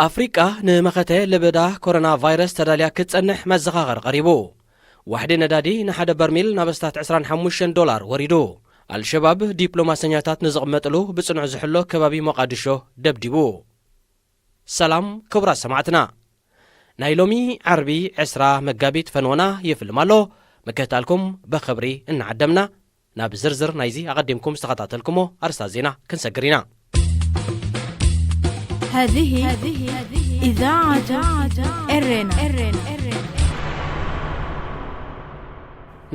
ኣፍሪቃ ንመኸተ ለበዳ ኮሮና ቫይረስ ተዳልያ ክትጸንሕ መዘኻኸሪ ቀሪቡ። ዋሕዲ ነዳዲ ንሓደ በርሚል ናብ ኣስታት ዕስራን ሓሙሽተን ዶላር ወሪዱ። ኣልሸባብ ዲፕሎማሰኛታት ንዝቕመጥሉ ብጽኑዕ ዝሕሎ ከባቢ ሞቓድሾ ደብዲቡ። ሰላም ክቡራት ሰማዕትና፣ ናይ ሎሚ ዓርቢ ዕስራ መጋቢት ፈንወና ይፍልም ኣሎ። ምክትታልኩም ብኽብሪ እናዓደምና፣ ናብ ዝርዝር ናይዚ ኣቐዲምኩም ዝተኸታተልኩሞ ኣርስታት ዜና ክንሰግር ኢና። هذه إذاعة إرنا.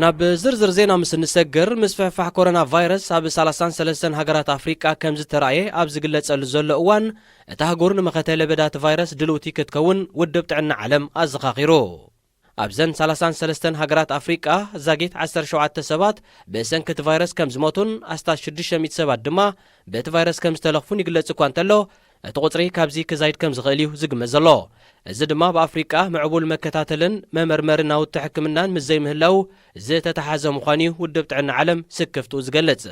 ናብ ዝርዝር ዜና ምስ እንሰግር፣ ምስፍሕፋሕ ኮሮና ቫይረስ ኣብ ሰላሳን ሰለስተን ሃገራት ኣፍሪቃ ከም ዝተራእየ ኣብ ዝግለጸሉ ዘሎ እዋን፣ እታ ኣህጉር ንመኸተ ለበዳ እቲ ቫይረስ ድልውቲ ክትከውን ውድብ ጥዕና ዓለም ኣዘኻኺሩ። ኣብዘን ሰላሳን ሰለስተን ሃገራት ኣፍሪቃ ዛጊት ዓሰርተ ሸውዓተ ሰባት ብሰንኪ እቲ ቫይረስ ከም ዝሞቱን ኣስታት ሽዱሽተ ሚእቲ ሰባት ድማ በቲ ቫይረስ ከም ዝተለኽፉን ይግለጽ እኳ እንተሎ፣ እቲ ቁጽሪ ካብዚ ክዛይድ ከም ዝኽእል እዩ ዝግመት ዘሎ። እዚ ድማ ብኣፍሪቃ ምዕቡል መከታተልን መመርመሪ ናውቲ ሕክምናን ምስ ዘይምህላው ዝተተሓዘ ምዃኑ እዩ ውድብ ጥዕና ዓለም ስክፍትኡ ዝገልጽ።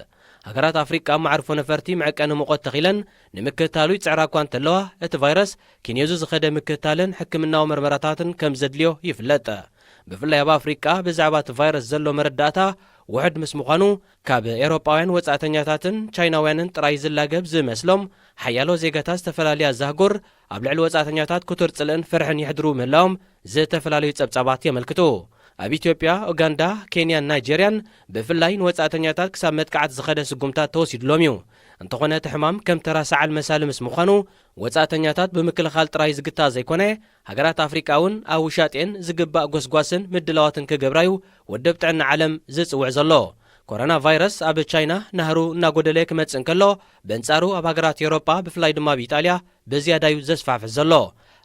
ሃገራት ኣፍሪቃ ኣብ መዓርፎ ነፈርቲ መዕቀኒ ሙቐት ተኺለን ንምክትታሉ ይጽዕራ እኳ እንተለዋ፣ እቲ ቫይረስ ኪንዮዙ ዝኸደ ምክትታልን ሕክምናዊ መርመራታትን ከም ዘድልዮ ይፍለጥ። ብፍላይ ኣብ ኣፍሪቃ ብዛዕባ እቲ ቫይረስ ዘሎ መረዳእታ ውሑድ ምስ ምዃኑ፣ ካብ ኤውሮጳውያን ወጻእተኛታትን ቻይናውያንን ጥራይ ዝላገብ ዝመስሎም ሓያሎ ዜጋታት ዝተፈላለያ ዛህጉር ኣብ ልዕሊ ወጻእተኛታት ክቱር ጽልእን ፍርሕን የሕድሩ ምህላዎም ዝተፈላለዩ ጸብጻባት የመልክቱ። ኣብ ኢትዮጵያ፣ ኡጋንዳ፣ ኬንያን ናይጄርያን ብፍላይ ንወጻእተኛታት ክሳብ መጥቃዕቲ ዝኸደ ስጉምታት ተወሲድሎም እዩ። እንተኾነ እቲ ሕማም ከም ተራ ሰዓል መሳሊ ምስ ምዃኑ፣ ወጻእተኛታት ብምክልኻል ጥራይ ዝግታ ዘይኮነ፣ ሃገራት ኣፍሪቃ እውን ኣብ ውሻጤን ዝግባእ ጎስጓስን ምድላዋትን ክገብራ እዩ ውድብ ጥዕና ዓለም ዝጽውዕ ዘሎ። ኮሮና ቫይረስ ኣብ ቻይና ናህሩ እናጎደለ ክመጽእ እንከሎ፣ በንጻሩ ኣብ ሃገራት ኤውሮጳ ብፍላይ ድማ ኣብ ኢጣልያ ብዝያዳ እዩ ዘስፋሕፍሕ ዘሎ።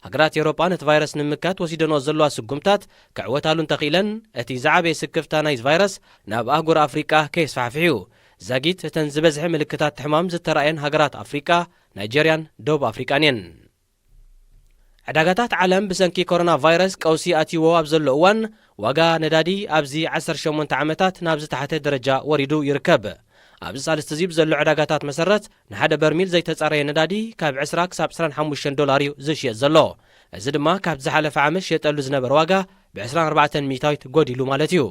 ሃገራት ኤውሮጳ ነቲ ቫይረስ ንምምካት ወሲደንኦ ዘለዋ ስጉምታት ክዕወታሉ እንተኽኢለን፣ እቲ ዝዓበየ ስክፍታ ናይዚ ቫይረስ ናብ ኣህጉር ኣፍሪቃ ከየስፋሕፍሕ እዩ። ዛጊት እተን ዝበዝሐ ምልክታት ሕማም ዝተራእየን ሃገራት ኣፍሪቃ ናይጄርያን ደቡብ ኣፍሪቃን እየን። ዕዳጋታት ዓለም ብሰንኪ ኮሮና ቫይረስ ቀውሲ ኣትይዎ ኣብ ዘሎ እዋን፣ ዋጋ ነዳዲ ኣብዚ ዓሰርተ ሸሞንተ ዓመታት ናብ ዝተሓተ ደረጃ ወሪዱ ይርከብ። ኣብዚ ሳልስቲ እዚ ብዘሎ ዕዳጋታት መሰረት፣ ንሓደ በርሚል ዘይተጻረየ ነዳዲ ካብ ዕስራ ክሳብ ዕስራን ሓሙሽተን ዶላር እዩ ዝሽየጥ ዘሎ። እዚ ድማ ካብቲ ዝሓለፈ ዓመት ዝሽየጠሉ ዝነበረ ዋጋ ብዕስራን ኣርባዕተን ሚእታዊት ጎዲሉ ማለት እዩ።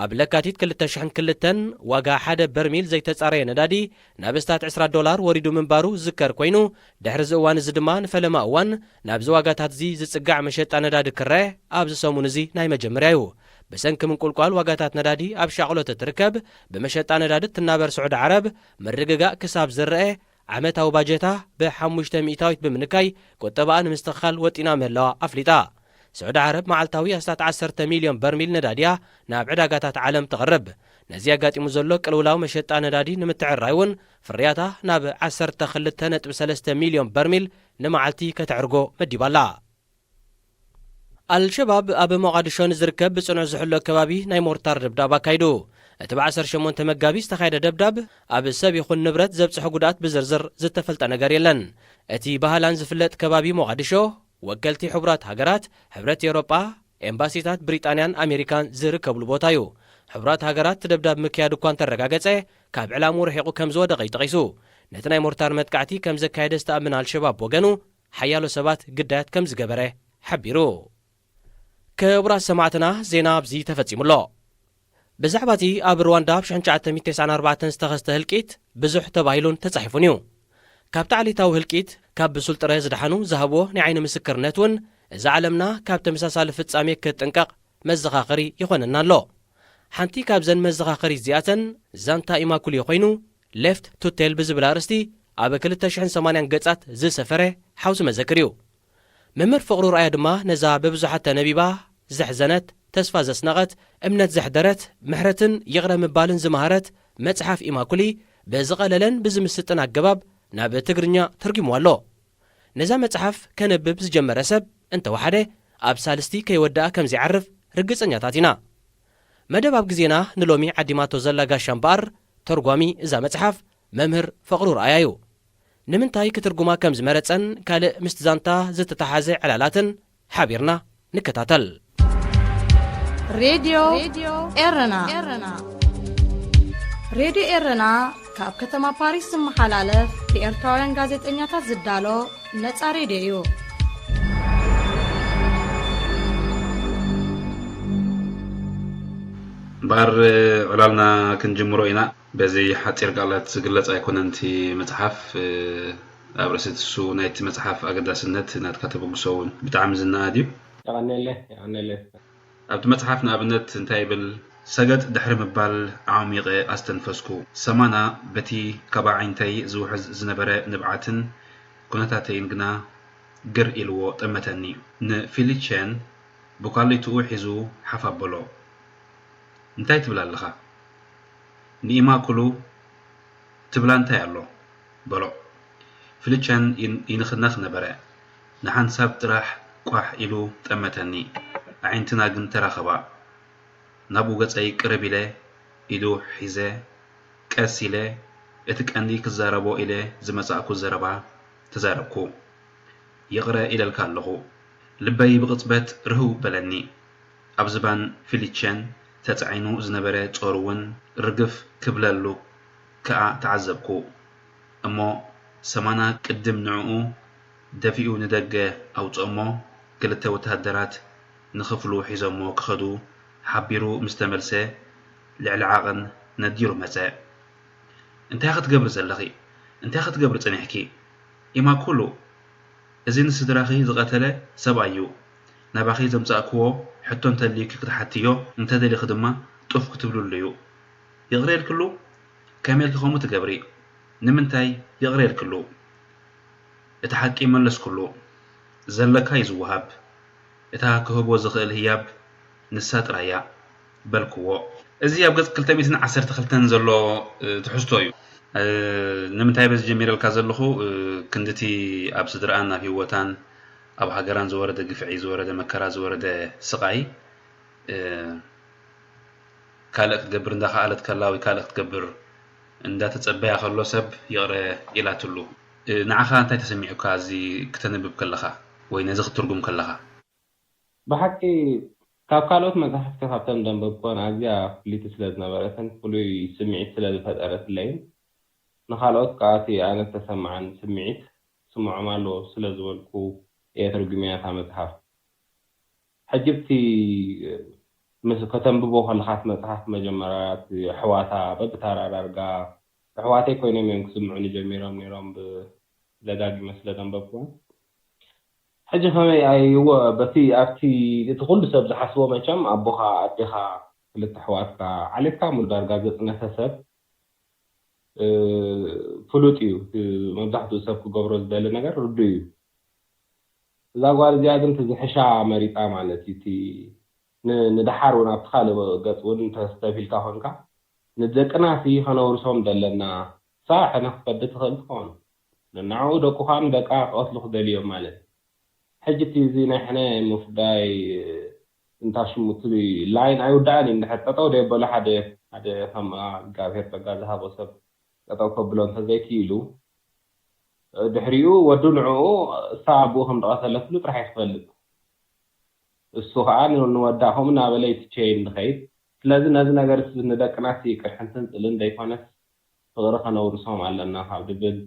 ኣብ ለካቲት ክልተ ሽሕን ክልተን ዋጋ ሓደ በርሚል ዘይተጻረየ ነዳዲ ናብ ኣስታት ዕስራ ዶላር ወሪዱ ምንባሩ ዝዝከር ኮይኑ፣ ድሕሪ እዚ እዋን እዚ ድማ ንፈለማ እዋን ናብዚ ዋጋታት እዚ ዝጽጋዕ መሸጣ ነዳዲ ክረአ ኣብዚ ሰሙን እዚ ናይ መጀመርያ እዩ። ብሰንኪ ምንቁልቋል ዋጋታት ነዳዲ ኣብ ሻቕሎት እትርከብ፣ ብመሸጣ ነዳዲ እትናበር ስዑዲ ዓረብ ምርግጋእ ክሳብ ዝረአ፣ ዓመታዊ ባጀታ ብሓሙሽተ ሚእታዊት ብምንካይ ቁጠባኣ ንምስትኽኻል ወጢና ምህላዋ ኣፍሊጣ። ስዑዲ ዓረብ መዓልታዊ ኣስታት ዓሰርተ ሚልዮን በርሚል ነዳዲ እያ ናብ ዕዳጋታት ዓለም ተቕርብ። ነዚ ኣጋጢሙ ዘሎ ቅልውላው መሸጣ ነዳዲ ንምትዕርራይ እውን፣ ፍርያታ ናብ ዓሰርተ ክልተ ነጥቢ ሰለስተ ሚልዮን በርሚል ንመዓልቲ ከተዕርጎ መዲባ ኣላ። ኣልሸባብ ኣብ ሞቓድሾ ንዝርከብ ብጽኑዕ ዝሕሎ ከባቢ ናይ ሞርታር ደብዳብ ኣካይዱ። እቲ ብ ዓሰርተ ሸሞንተ መጋቢት ዝተኻየደ ደብዳብ ኣብ ሰብ ይኹን ንብረት ዘብጽሖ ጉድኣት ብዝርዝር ዝተፈልጠ ነገር የለን። እቲ ብሃላን ዝፍለጥ ከባቢ ሞቓድሾ፣ ወከልቲ ሕቡራት ሃገራት፣ ሕብረት ኤውሮጳ፣ ኤምባሲታት ብሪጣንያን ኣሜሪካን ዝርከብሉ ቦታ እዩ። ሕቡራት ሃገራት እቲ ደብዳብ ምክያዱ እኳ እንተረጋገጸ፣ ካብ ዕላምኡ ርሒቑ ከም ዝወደቐ እዩ ጠቒሱ። ነቲ ናይ ሞርታር መጥቃዕቲ ከም ዘካየደ ዝተኣምን ኣልሸባብ ብወገኑ፣ ሓያሎ ሰባት ግዳያት ከም ዝገበረ ሓቢሩ። ክቡራት ሰማዕትና፣ ዜና ኣብዚ ተፈጺሙ ኣሎ። ብዛዕባ እቲ ኣብ ሩዋንዳ ኣብ ሽሕን ትሽዓተ ሚእትን ተስዓን ኣርባዕተን ዝተኸስተ ህልቂት ብዙሕ ተባሂሉን ተጻሒፉን እዩ። ካብቲ ዓሌታዊ ህልቂት ካብ ብሱል ጥረ ዝደሓኑ ዝሃብዎ ናይ ዓይኒ ምስክርነት እውን፣ እዚ ዓለምና ካብ ተመሳሳሊ ፍጻሜ ክትጥንቀቕ መዘኻኸሪ ይኾነና ኣሎ። ሓንቲ ካብዘን መዘኻኸሪ እዚኣተን ዛንታ ኢማኩልዮ ኮይኑ፣ ሌፍት ቱ ቴል ብዝብል ኣርእስቲ ኣብ ክልተ ሽሕን ሰማንያን ገጻት ዝሰፈረ ሓውሲ መዘክር እዩ። መምህር ፍቕሩ ርኣያ ድማ ነዛ ብብዙሓት ተነቢባ ዘሕዘነት፣ ተስፋ ዘስነቐት፣ እምነት ዘሕደረት፣ ምሕረትን ይቕረ ምባልን ዝመሃረት መጽሓፍ ኢማኩሊ ብዝቐለለን ብዝምስጥን ኣገባብ ናብ ትግርኛ ተርጒምዋ ኣሎ። ነዛ መጽሓፍ ከነብብ ዝጀመረ ሰብ እንተወሓደ ኣብ ሳልስቲ ከይወድኣ ከም ዘይዓርፍ ርግጸኛታት ኢና። መደብ ኣብ ግዜና ንሎሚ ዓዲማቶ ዘላ ጋሻ እምበኣር፣ ተርጓሚ እዛ መጽሓፍ መምህር ፍቕሩ ርኣያ እዩ። ንምንታይ ክትርጉማ ከም ዝመረጸን ካልእ ምስቲ ዛንታ ዝተተሓዘ ዕላላትን ሓቢርና ንከታተል። ሬድዮ ኤረና። ሬድዮ ኤረና ካብ ከተማ ፓሪስ ዝመሓላለፍ ብኤርትራውያን ጋዜጠኛታት ዝዳሎ ነጻ ሬድዮ እዩ። ባር ዕላልና ክንጅምሮ ኢና። በዚ ሓፂር ቃላት ዝግለፅ ኣይኮነን እቲ መፅሓፍ። ኣብ ርእሲ ትሱ ናይቲ መፅሓፍ ኣገዳስነት ናትካ ተበግሶ እውን ብጣዕሚ ዝነኣድ እዩ። የቐነለ የቐነለ ኣብቲ መጽሓፍ ንኣብነት እንታይ ይብል? ሰገጥ ድሕሪ ምባል ኣዕሚቐ ኣስተንፈስኩ። ሰማና በቲ ካብ ኣዒንተይ ዝውሕዝ ዝነበረ ንብዓትን ኩነታተይን ግና ግር ኢልዎ ጠመተኒ። ንፊሊቸን ብኳሊትኡ ሒዙ ሓፍ ኣበሎ። እንታይ ትብል ኣለኻ? ንኢማኩሉ ትብላ እንታይ ኣሎ? በሎ። ፊሊቸን ይንኽነኽ ነበረ። ንሓንሳብ ጥራሕ ቋሕ ኢሉ ጠመተኒ። ኣዒንትና ግን ተራኸባ። ናብኡ ገጸይ ቅርብ ኢለ ኢዱ ሒዘ ቀስ ኢለ እቲ ቀንዲ ክዛረቦ ኢለ ዝመጻእኩ ዘረባ ተዛረብኩ። ይቕረ ኢለልካ ኣለኹ። ልበይ ብቕጽበት ርህው በለኒ። ኣብ ዝባን ፊሊቸን ተጻዒኑ ዝነበረ ጾር እውን ርግፍ ክብለሉ ከኣ ተዓዘብኩ። እሞ ሰማና ቅድም ንዕኡ ደፊኡ ንደገ ኣውጽኦሞ ክልተ ወተሃደራት ንኽፍሉ ሒዞሞ ክኸዱ ሓቢሩ ምስ ተመልሰ ልዕሊ ዓቐን ነዲሩ መጸ። እንታይ ክትገብሪ ዘለኺ? እንታይ ክትገብሪ ጸኒሕኪ? ኢማኩሉ፣ እዚ ንስድራኺ ዝቐተለ ሰብኣይ እዩ። ናባኺ ዘምጻእክዎ ሕቶ እንተልዩኪ ክትሓትዮ፣ እንተደሊኺ ድማ ጡፍ ክትብልሉ እዩ። ይቕረ ኢልክሉ? ከመይ ኢልኪ ከምኡ ትገብሪ? ንምንታይ? ይቕረ ኢልክሉ? እቲ ሓቂ መለስክሉ። ዘለካ እዩ ዝወሃብ። እታ ክህቦ ዝኽእል ህያብ ንሳ ጥራይ እያ በልክዎ። እዚ ኣብ ገጽ ክልተ ሚእትን ዓሰርተ ክልተን ዘሎ ትሕዝቶ እዩ። ንምንታይ በዚ ጀሚረልካ ዘለኹ፣ ክንድቲ ኣብ ስድርኣን ኣብ ህይወታን ኣብ ሃገራን ዝወረደ ግፍዒ፣ ዝወረደ መከራ፣ ዝወረደ ስቓይ፣ ካልእ ክትገብር እንዳኸኣለት ከላ ወይ ካልእ ክትገብር እንዳተጸበያ ከሎ ሰብ ይቕረ ኢላትሉ። ንዓኻ እንታይ ተሰሚዑካ እዚ ክተንብብ ከለኻ ወይ ነዚ ክትርጉም ከለኻ? ብሓቂ ካብ ካልኦት መጻሕፍቲ ካብተን ዘንበብኩወን ኣዝያ ፍልይቲ ስለ ዝነበረትን ፍሉይ ስምዒት ስለ ዝፈጠረትለይን ንኻልኦት ከኣ እቲ ኣነ ዝተሰምዓኒ ስምዒት ክስምዖም ኣለዎ ስለ ዝበልኩ እየ ተርጒመያ እታ መጽሓፍ። ሕጂ እቲ ምስ ከተንብቦ ከለኻ እቲ መጽሓፍ መጀመርያ እቲ ኣሕዋታ በብተራ ዳርጋ ኣሕዋተይ ኮይኖም እዮም ክስምዑኒ ጀሚሮም ነይሮም ብደጋጊመ ስለ ዘንበብኩዋ። ሕጂ ከመይ ኣይዎ በቲ ኣብቲ እቲ ኩሉ ሰብ ዝሓስቦ መቸም ኣቦኻ ኣዴኻ ክልተ ኣሕዋትካ ዓሌትካ ሙሉ ዳርጋ ዘጽነተ ሰብ ፍሉጥ እዩ። መብዛሕትኡ ሰብ ክገብሮ ዝደሊ ነገር ርዱእ እዩ። እዛ ጓል እዚኣ ግን ዝሕሻ መሪፃ ማለት እዩ። ንደሓር እውን ኣብቲ ካልእ ገፅ እውን እንተስተፊልካ ኮንካ ንደቅና ሲ ከነውርሶም ዘለና ሳ ሕነ ክትፈዲ ትኽእል ትኸውን። ንናዕኡ ደቁ ከዓ ንደቃ ክቐትሉ ክደልዮም ማለት እዩ። ሕጂ እቲ እዚ ናይ ሕነ ምፍዳይ እንታ ሽሙ እቲ ላይን ኣይውዳእን እዩ። እንድሕር ጠጠው ደየበሎ ሓደ ሓደ ከም እግዚኣብሔር ጸጋ ዝሃቦ ሰብ ጠጠው ከብሎ እንተዘይክኢሉ ድሕሪኡ ወዱ ንዕኡ እሳ ኣቦኡ ከም ዝቐተለትሉ ጥራሕ እዩ ክፈልጥ። እሱ ከዓ ንወዳ ከምኡ እናበለ እዩ እቲ ቼይን ዝኸይድ። ስለዚ ነዚ ነገር ንደቅና ቅርሕንትን ጥልን ዘይኮነስ ፍቕሪ ከነውርሶም ኣለና ካብ ድብል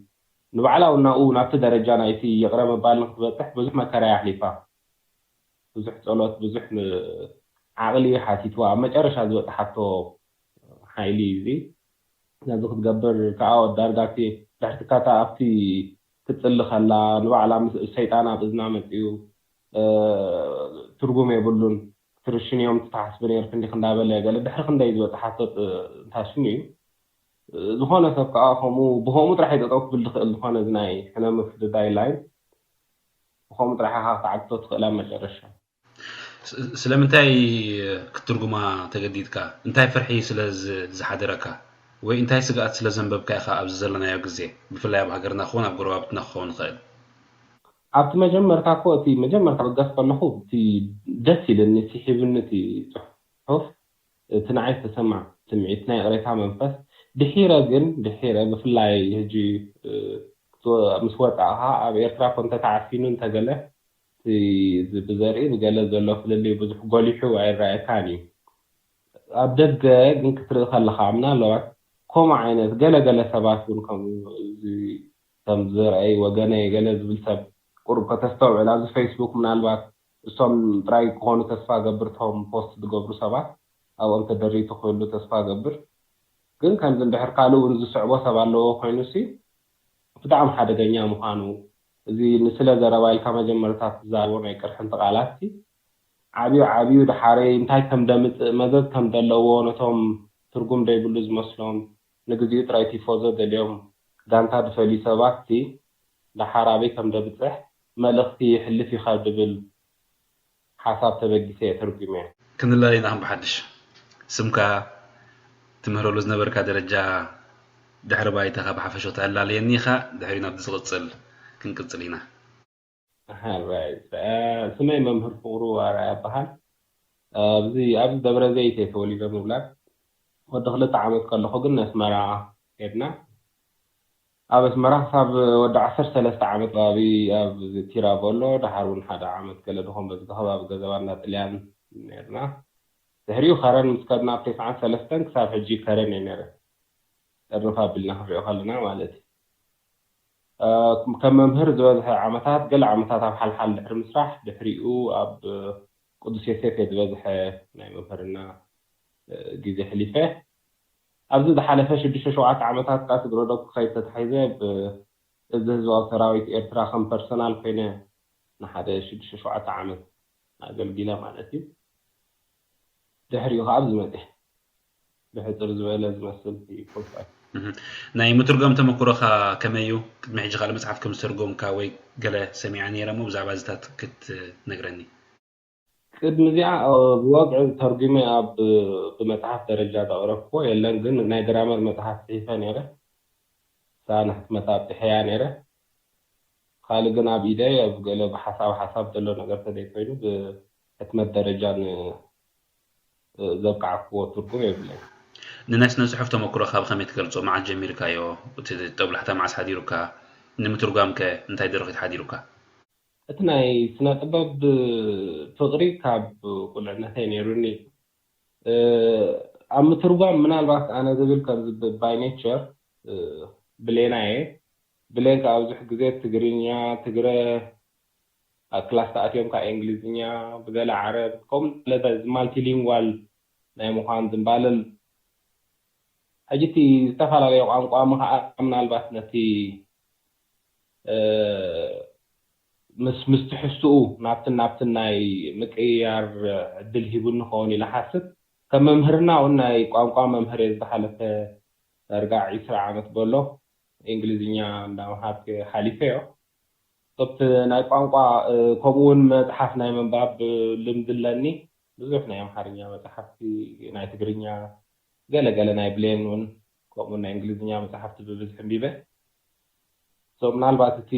ንባዕላ እውን ናብኡ ናብቲ ደረጃ ናይቲ ይቕረ ምባል ንክትበፅሕ ብዙሕ መከራ እያ ኣሕሊፋ። ብዙሕ ፀሎት ብዙሕ ዓቕሊ ሓቲትዋ ኣብ መጨረሻ ዝበፅሓቶ ሓይሊ እዩ እዚ። ነዚ ክትገብር ከዓ ዳርጋ እቲ ድሕርትካ ኣብቲ ክትፅሊ ከላ ንባዕላ ሰይጣን ኣብ እዝና መፅኡ ትርጉም የብሉን ክትርሽንዮም ትሓስቢ ነርክ እንዲክ እንዳበለ ገለ ድሕሪ ክንደይ ዝበፅሓቶ እንታሽሙ እዩ። ዝኾነ ሰብ ከዓ ከምኡ ብከምኡ ጥራሕ እዩ ጠጠው ክብል ዝኽእል። ዝኾነ እዚ ናይ ሕነ ምፍድዳይ ላይን ብከምኡ ጥራሕ ኢኻ ክትዓግቶ ትኽእል ኣብ መጨረሻ። ስለምንታይ ክትትርጉማ ተገዲድካ? እንታይ ፍርሒ ስለ ዝሓደረካ ወይ እንታይ ስግኣት ስለ ዘንበብካ ኢኻ ኣብዚ ዘለናዮ ግዜ ብፍላይ ኣብ ሃገርና ክኾን ኣብ ጎረባብትና ክኸውን ይኽእል? ኣብቲ መጀመርታ እኮ እቲ መጀመርታ ክበገስ ከለኹ እቲ ደስ ኢልኒ ስሒብኒ እቲ ፅሑፍ እቲ ንዓይ ዝተሰማዕ ስምዒት ናይ ቅሬታ መንፈስ ድሒረ ግን ድሒረ ብፍላይ ሕጂ ምስ ወፃእኻ ኣብ ኤርትራ ኮ እንተተዓፊኑ እንተገለ ብዘርኢ ብገለ ዘሎ ፍልልይ ብዙሕ ጎሊሑ ኣይረኣየካን እዩ። ኣብ ደገ ግን ክትርኢ ከለኻ ምናልባት ከምኡ ዓይነት ገለ ገለ ሰባት እውን ከምኡ እዚ ከም ዝረኣይ ወገነይ ገለ ዝብል ሰብ ቁሩብ ከተስተውዕል ኣብዚ ፌስቡክ ምናልባት እሶም ጥራይ ክኾኑ ተስፋ ገብር እቶም ፖስት ዝገብሩ ሰባት ኣብኦም ተደሪቱ ክህሉ ተስፋ ገብር። ግን ከምዚ እንድሕር ካልእ እውን ዝስዕቦ ሰብ ኣለዎ ኮይኑ ሲ ብጣዕሚ ሓደገኛ ምዃኑ፣ እዚ ንስለ ዘረባ ኢልካ መጀመርታ ትዛረቦ ናይ ቅርሕንቲ ቃላት ሲ ዓብዩ ዓብዩ ድሓረይ እንታይ ከም ደምፅእ መዘዝ ከም ዘለዎ ነቶም ትርጉም ደይብሉ ዝመስሎም ንግዚኡ ጥራይ ቲፎዞ ደልዮም ጋንታ ድፈልዩ ሰባት ሲ ደሓር ኣበይ ከም ደብፅሕ መልእኽቲ ይሕልፍ እዩ ካብ ድብል ሓሳብ ተበጊሰ እየ ተርጉመዮ። ክንለያይ ኢና ብሓድሽ። ስምካ፣ ትምህረሉ ዝነበርካ ደረጃ፣ ድሕሪ ባይታኻ ብሓፈሻ ተኣላለየኒ ኢኻ። ድሕሪ ናብቲ ዝቕጽል ክንቅጽል ኢና። ኣሃ፣ ራይት። እ፣ ስመይ መምህር ፍቕሩ ኣርኣያ ይበሃል። ኣብዚ፣ ኣብዚ ደብረ ዘይት እየ ተወሊደ ምውላድ። ወዲ ክልተ ዓመት ከለኹ ግን ነስመራ ሄድና። ኣብ ኣስመራ ክሳብ ወዲ ዓሰርተ ሰለስተ ዓመት ከባቢ ኣብ ቲራቮሎ፣ ደሓር እውን ሓደ ዓመት ገለ ድኾን በዚ ከባቢ ገዛ ባንዳ ጥልያን ነርና። ድሕሪኡ ከረን ምስ ከድና ኣብ ተስዓን ሰለስተን ክሳብ ሕጂ ከረን እየ ነረ። ጠርንፍ ኣቢልና ክንሪኦ ከለና ማለት እዩ። እ፣ ከም መምህር ዝበዝሐ ዓመታት፣ ገለ ዓመታት ኣብ ሓልሓል ድሕሪ ምስራሕ፣ ድሕሪኡ ኣብ ቅዱስ ዮሴፍ እየ ዝበዝሐ ናይ መምህርና፣ እ፣ ግዜ ሕሊፈ። ኣብዚ ዝሓለፈ ሽዱሽተ ሸውዓተ ዓመታት ከኣ ስግረ ዶብ ክኸይድ ተታሒዘ ብእዝ ህዝባዊ ሰራዊት ኤርትራ ከም ፐርሰናል ኮይነ ንሓደ ሽዱሽተ ሸውዓተ ዓመት ኣገልጊለ ማለት እዩ። ድሕሪኡ ከኣ ኣብዚ መፅእ። ብሕፅር ዝበለ ዝመስል ፕሮፋይል። እህ። ናይ ምትርጓም ተመክሮኻ ከመይ እዩ? ቅድሚ ሕጂ ካልእ መጽሓፍ ከም ዝተርጎምካ ወይ ገለ ሰሚዐ ነይረ እሞ ብዛዕባ እዚታት ክትነግረኒ። ቅድሚ እዚኣ፣ እ፣ ብወግዒ ተርጉመ ኣብ፣ ብመጽሓፍ ደረጃ ዘቕረብክዎ የለን፣ ግን ናይ ግራመር መጽሓፍ ጽሒፈ ነይረ። እሳ ንሕትመት ኣብጺሐያ ነይረ። ካልእ ግን ኣብ ኢደይ ኣብ ገለ ብሓሳብ ሓሳብ ዘሎ ነገር ተዘይኮይኑ ብሕትመት ደረጃ ን-፣ እ፣ ዘብቃዕክዎ ትርጉም የብለይን። ንናይ ስነ ጽሑፍ ተመክሮኻ ብኸመይ ትገልጾ? መዓስ ጀሚርካዮ? እቲ ጦብላሕታ መዓስ ሓዲሩካ? ንምትርጓምከ እንታይ ደረኺት ሓዲሩካ? እቲ ናይ ስነ ጥበብ ፍቕሪ ካብ ቁልዕነተይ ነይሩኒ። እ፣ ኣብ ምትርጓም ምናልባት ኣነ ዝብል ከምዚ ብ-፣ by nature፣ እ፣ ብሌና እየ። ብሌን ከኣ ብዙሕ ግዜ ትግርኛ፣ ትግረ፣ ኣብ ክላስ ተኣትዮም ከኣ እንግሊዝኛ፣ ብገለ ዓረብ፣ ከምኡ ዝበለ እዚ ማልቲሊንጓል ናይ ምዃን ዝንባለል። ሕጂ እቲ ዝተፈላለየ ቋንቋ ምኽኣል ምናልባት ነቲ፣ እ፣ ምስ፣ ምስ ትሕዝትኡ ናብትን ናብትን ናይ ምቅይያር ዕድል ሂቡኒ ክኸውን ኢለ ሓስብ። ከም መምህርና እውን ናይ ቋንቋ መምህር እየ ዝሓለፈ ዳርጋ ዒስራ ዓመት በሎ እንግሊዝኛ እንዳምሃርኩ ሓሊፈዮ። ሶብቲ ናይ ቋንቋ፣ እ፣ ከምኡ እውን መጽሓፍ ናይ ምንባብ ልምዲ ኣለኒ። ብዙሕ ናይ ኣምሓርኛ መጽሓፍቲ፣ ናይ ትግርኛ፣ ገለ ገለ ናይ ብሌን እውን፣ ከምኡ ናይ እንግሊዝኛ መጽሓፍቲ ብብዝሒ ኣንቢበ። ሶ ምናልባት እቲ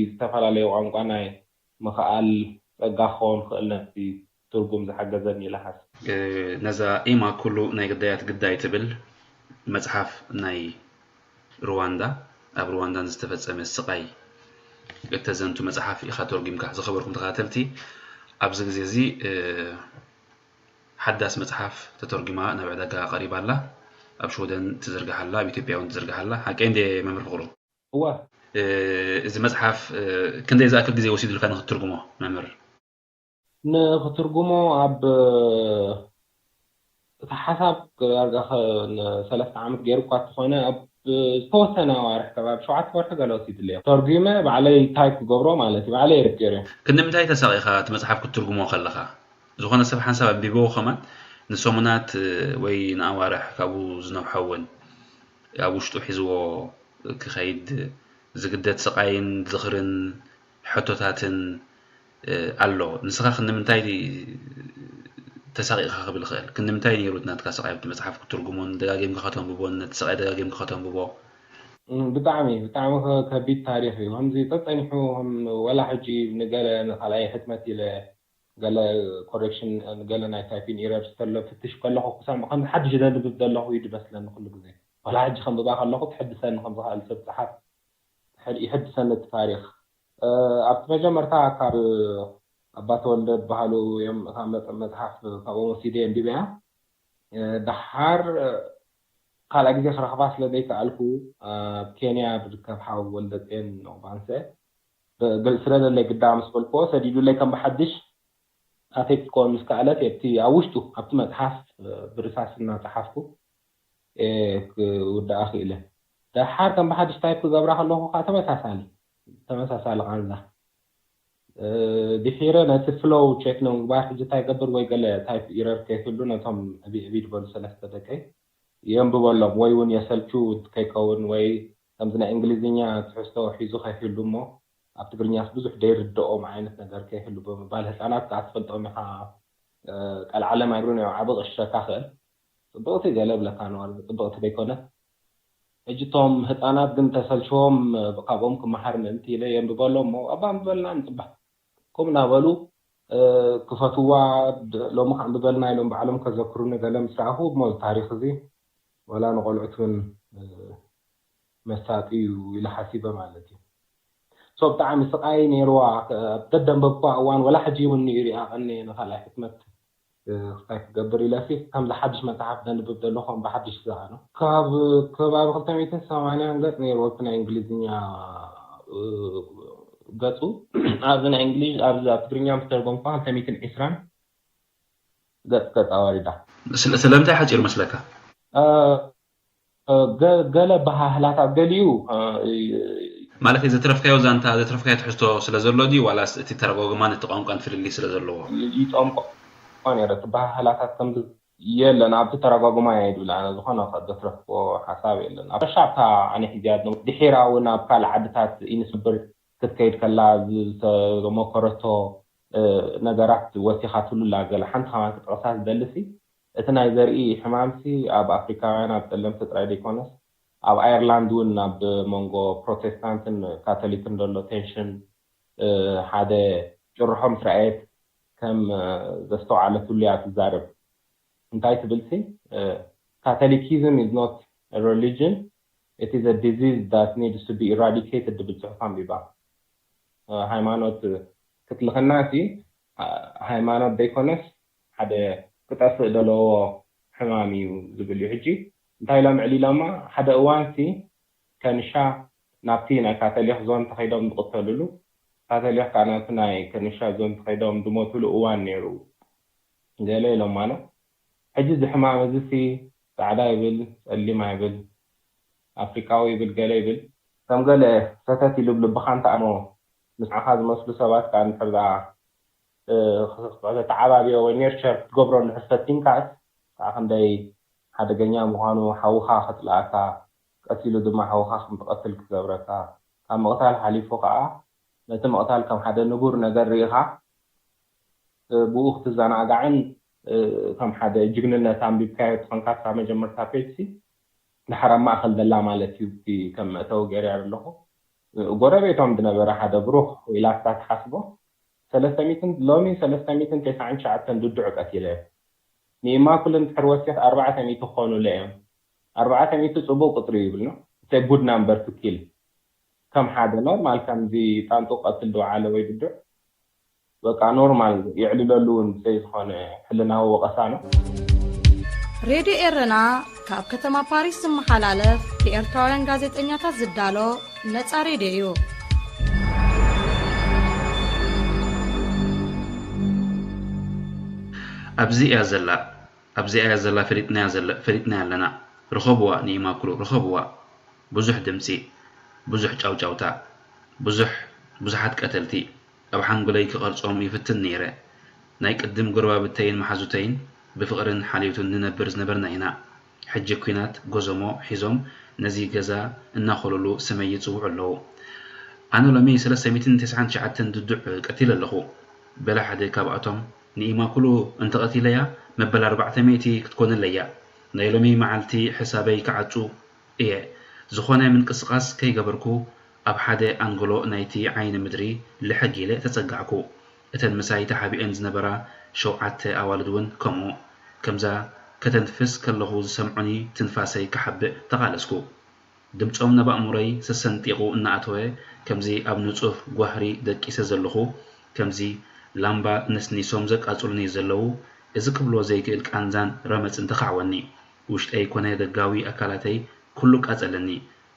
ዝተፈላለየ ቋንቋ ናይ ምኽኣል ጸጋ ክኸውን ክእል ነቲ ትርጉም ዝሓገዘኒ ኢለ ሓስብ። እ፣ ነዛ ኤማ ኩሉ ናይ ግዳያት ግዳይ ትብል መጽሓፍ ናይ ሩዋንዳ፣ ኣብ ሩዋንዳ ንዝተፈጸመ ስቓይ እተዘንቱ መጽሓፍ ኢኻ ተርጒምካ። ዝኸበርኩም ተኸታተልቲ፣ ኣብዚ ግዜ እዚ፣ እ፣ ሓዳስ መጽሓፍ ተተርጒማ ናብ ዕዳጋ ቀሪባ ኣላ። ኣብ ሽወደን ትዝርጋሕ ኣላ፣ ኣብ ኢትዮጵያ እውን ትዝርጋሕ ኣላ። ሓቀይ እንድየ መምህር ፍቕሩ? እወ። እ፣ እዚ መጽሓፍ፣ እ፣ ክንደይ ዝኣክል ግዜ ወሲዱልካ ንኽትትርጉሞ መምህር? ንኽትርጉሞ ኣብ፣ እቲ ሓሳብ ዳርጋ ኸ-፣ ንሰለስተ ዓመት ገይሩ እኳ እንተኾነ፣ ኣብ ዝተወሰነ ኣዋርሕ፣ ከባቢ ሸውዓተ ወርሒ ገለ ወሲዱለይ። ተርጒመ ባዕለይ ታይፕ ክገብሮ ማለት እዩ፣ ባዕለይ ኤዲት ገይረ። ክንዲ ምንታይ ተሳቒኻ እቲ መጽሓፍ ክትትርጉሞ ከለኻ? ዝኾነ ሰብ ሓንሳብ ኣንቢብዎ ከማን ንሰሙናት ወይ ንኣዋርሕ ካብኡ ዝነውሐ እውን ኣብ ውሽጡ ሒዝዎ ክኸይድ ዝግደድ ስቓይን ዝኽርን ሕቶታትን፣ እ፣ ኣሎ። ንስኻ ክንምንታይ ተሳቒቕካ ክብል ይኽእል? ክንምንታይ ነይሩ እቲ ናትካ ስቓይ ኣብቲ መጽሓፍ ክትትርጉሞን ደጋጊምካ ከተንብቦን ነቲ ስቓይ ደጋጊምካ ከተንብቦ? እም፣ ብጣዕሚ፣ ብጣዕሚ ከ-፣ ከቢድ ታሪኽ እዩ። ከምዚ ጸጸኒሑ፣ ከም ወላ ሕጂ ንገለ ንኻልኣይ ሕትመት ኢለ ገለ ኮሬክሽን፣ ገለ ናይ ታይፒንግ ኢረርስ ተሎ ፍትሽ ከለኹ ክሰምዖ ከምዚ ሓድሽ ዘንብብ ዘለኹ እዩ ዝመስለኒ ኩሉ ግዜ። ዋላ ሕጂ ከንብባ ከለኹ ትሕድሰኒ፣ ከምዚ ካልእ ሰብ ጸሓፍ ትሕድ-፣ ይሕድሰኒ እቲ ታሪኽ። እ፣ ኣብቲ መጀመርታ ካብ ኣባ ተወልደ ዝበሃሉ እዮም እታ መጽ-፣ መጽሓፍ ካብኦም ወሲደ ኣንቢበያ። እ፣ ደሓር፣ እ፣ ካልኣይ ግዜ ክረኽባ ስለ ዘይከኣልኩ ኣብ ኬንያ ብርከብ ሓው ወልደጼን ኖባንሰ ብ-፣ ስለ ዘለይ ግዳ ምስ በልክዎ ሰዲዱለይ ከም ብሓድሽ ኣተይ ክትከውን ምስ ከኣለት፣ ኣብቲ ኣብ ውሽጡ ኣብቲ መጽሓፍ ብርሳስ እናጸሓፍኩ ክውድኣ ክኢለ። ደሓር ከም ብሓድሽ ታይፕ ክገብራ ከለኹ ከዓ ተመሳሳሊ ተመሳሳሊ ቃንዛ ድሒረ ነቲ ፍሎው ቸክ ንምግባር ሕጂ እንታይ ገብር ወይ ገለ ታይፕ ኢረር ከይህሉ ነቶም ዕብይ ዕብይ ዝበሉ ሰለስተ ደቀይ የንብበሎም ወይ እውን የሰልቹ ከይከውን ወይ ከምዚ ናይ እንግሊዝኛ ትሕዝቶ ሒዙ ከይህሉ እሞ ኣብ ትግርኛስ ብዙሕ ደይርድኦም ዓይነት ነገር ከይህሉ ብምባል ህፃናት ከዓ ትፈልጦም ኢኻ ቀልዓለም ኣይብሉን እዮም ዓቢ ቅሸካ ክእል ጽብቕቲ ገለ ብለካ ነዋል ጽብቕቲ ደይኮነት ሕጂ እቶም ህፃናት ግን ተሰልችዎም ካብኦም ክመሃር ምእንቲ ኢለ የንብበሎም እሞ ኣባ ኣንብበልና ንፅባሕ ከምኡ እናበሉ ክፈትዋ ሎሚ ከንብበልና ኢሎም ባዕሎም ከዘክሩኒ ገለ ምስ ረኣኹ እሞ እዚ ታሪክ እዚ ወላ ንቆልዑት እውን መሳጢ እዩ ኢለ ሓሲበ ማለት እዩ so ብጣዕሚ ስቃይ ነይርዋ ደደንበብኳ እዋን ወላ ሕጂ እውን ሪኣ ቀኒ ንካልኣይ ሕትመት ክታይ ክገብር ኢለ ሲ ከምዚ ሓድሽ መፅሓፍ ዘንብብ ዘለኹም ብሓድሽ ዝኣ ነው ካብ ከባቢ ክልተ ሚእትን ሰማንያን ገፅ ነይርዎ እቲ ናይ እንግሊዝኛ ገፁ ኣብዚ ናይ እንግሊዝ ኣብዚ ኣብ ትግርኛ ምስ ተርጎምኳ ክልተ ሚእትን ዕስራን ገፅ ገፃ ወሪዳ ስለምንታይ ሓፂር መስለካ ገለ ባህህላታት ገሊኡ ማለት ዘትረፍካዮ ዛንታ ዘትረፍካዮ ትሕዝቶ ስለ ዘሎ ድዩ ዋላስ እቲ ተረጓጉማን እቲ ቋንቋን ፍልልይ ስለ ዘለዎ ይጠምቆ ነረ እቲ ባህህላታት ከም የለን ኣብቲ ተረጓጉማ እየ ድብል ኣነ ዝኾነ ዘትረፍክዎ ሓሳብ የለን ኣብ ሻብታ ኣነ ሒዝያ ድሒራ እውን ኣብ ካልእ ዓድታት ኢንስብር ክትከይድ ከላ ዝተመከረቶ ነገራት ወሲኻትሉ ኣላ ገለ ሓንቲ ከማን ክጠቕሳ ዝደሊ ሲ እቲ ናይ ዘርኢ ሕማም ሲ ኣብ ኣፍሪካውያን ኣብ ጸለምቲ ጥራይ ዘይኮነስ ኣብ ኣየርላንድ እውን ኣብ መንጎ ፕሮቴስታንትን ካቶሊክን ዘሎ ቴንሽን ሓደ ጭርሖ ምስ ረኣየት ከም ዘስተውዓለትሉ እያ ትዛረብ እንታይ ትብል ሲ Catholicism is not a religion it is a disease that needs to be eradicated ትብል ፅሑፍ ኣንቢባ ሃይማኖት ክትልኸና ሲ ሃይማኖት ዘይኮነስ ሓደ ክጠፍእ ዘለዎ ሕማም እዩ ዝብል እዩ ሕጂ እንታይ ኢሎም ዕሊሎማ ሓደ እዋን ሲ ከንሻ ናብቲ ናይ ካቶሊክ ዞን ተኸይዶም ዝቕተልሉ ካቶሊክ ከዓ ናብቲ ናይ ከንሻ ዞን ተኸይዶም ዝሞትሉ እዋን ነይሩ ገለ ኢሎማ ነው ሕጂ እዚ ሕማም እዚ ሲ ፃዕዳ ይብል ፀሊም ኣይብል ኣፍሪቃዊ ይብል ገለ ይብል ከም ገለ ሰተት ኢሉ ብልብኻ እንተኣሞ ንስዓኻ ዝመስሉ ሰባት ከዓ እንድሕር ተዓባብዮ ወይ ኔርቸር ክትገብሮ እንድሕር ፈቲንካስ ከዓ ክንደይ ሓደገኛ ምዃኑ ሓውኻ ከፅልኣካ ቀስ ኢሉ ድማ ሓውኻ ከም ትቐትል ክገብረካ ካብ ምቕታል ሓሊፉ ከዓ ነቲ ምቕታል ከም ሓደ ንቡር ነገር ርኢኻ ብኡ ክትዘናጋዕን ከም ሓደ ጅግንነት ኣንቢብካዮ ትኾንካ ካብ መጀመርታ ፔጅ ሲ ድሓር ኣብ ማእኸል ዘላ ማለት እዩ እቲ ከም መእተዊ ገይረያ ዘለኹ ጎረቤቶም ዝነበረ ሓደ ብሩኽ ኢላ እሳ ትሓስቦ ሰለስተ ሚእትን ሎሚ ሰለስተ ሚእትን ተስዓን ትሽዓተን ድዱዕ ቀቲለ ንኢማኩል እንድሕር ወሲኽ ኣርባዕተ ሚእቲ ክኾኑለ እዮም ኣርባዕተ ሚእቲ ፅቡቅ ቁፅሪ ይብል ነው it's a good number to kill ከም ሓደ ኖርማል ከምዚ ጣንጡ ቀትል ዝወዓለ ወይ ድዱዕ በቃ ኖርማል የዕልለሉ እውን ብዘይ ዝኾነ ሕልናዊ ወቐሳ ነው። ሬድዮ ኤረና ካብ ከተማ ፓሪስ ዝመሓላለፍ ብኤርትራውያን ጋዜጠኛታት ዝዳሎ ነጻ ሬድዮ እዩ። ኣብዚ እያ ዘላ ኣብዚኣ እያ ዘላ ፈሊጥናያ ዘለ ፈሊጥናያ ኣለና ርኸብዋ ንኢማኩሉ ርኸብዋ ብዙሕ ድምጺ ብዙሕ ጫውጫውታ ብዙሕ ብዙሓት ቀተልቲ ኣብ ሓንጎለይ ክቐርጾም ይፍትን ነይረ ናይ ቅድም ጎረባብተይን መሓዙተይን ብፍቕርን ሓልዮትን ንነብር ዝነበርና ኢና ሕጂ ኲናት ጎዞሞ ሒዞም ነዚ ገዛ እናኾለሉ ስመይ ይጽውዑ ኣለዉ ኣነ ሎሚ ሰለስተ ሚእትን ተስዓን ትሽዓተን ድዱዕ ቀቲለ ኣለኹ በለ ሓደ ካብኣቶም ንኢማኩሉ እንተቐቲለያ መበል ኣርባዕተ ሚእቲ ክትኮነለይ እያ። ናይ ሎሚ መዓልቲ ሕሳበይ ክዓጹ እየ። ዝኾነ ምንቅስቓስ ከይገበርኩ ኣብ ሓደ ኣንጎሎ ናይቲ ዓይኒ ምድሪ ልሕግ ኢለ ተጸጋዕኩ። እተን ምሳይ ተሓቢኤን ዝነበራ ሸውዓተ ኣዋልድ እውን ከምኡ። ከምዛ ከተንፍስ ከለኹ ዝሰምዑኒ ትንፋሰይ ክሓብእ ተቓለስኩ። ድምጾም ናብ ኣእምሮይ ሰሰንጢቑ እናኣተወ ከምዚ ኣብ ንጹህ ጓህሪ ደቂሰ ዘለኹ ከምዚ ላምባ ነስኒሶም ዘቃጽሉኒ ዘለዉ እዚ ክብሎ ዘይክእል ቃንዛን ረመጽን ተኻዕወኒ። ውሽጠይ ኮነ ደጋዊ ኣካላተይ ኩሉ ቃጸለኒ።